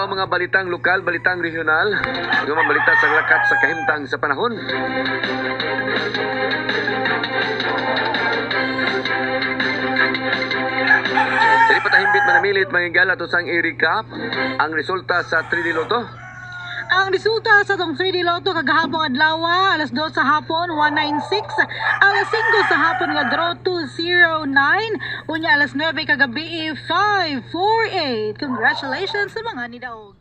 ang mga balitang lokal, balitang regional, yung mga balita sa lakat sa kahimtang sa panahon. Sa di patahimbit manamilit mga higala ato sang i-recap ang resulta sa 3D Lotto. Ang resulta sa tong 3D Lotto kagahapon adlaw, alas 2 sa hapon 196, alas 5 sa hapon nga draw 209, unya alas 9 kagabi 548. Congratulations sa mga nidaog.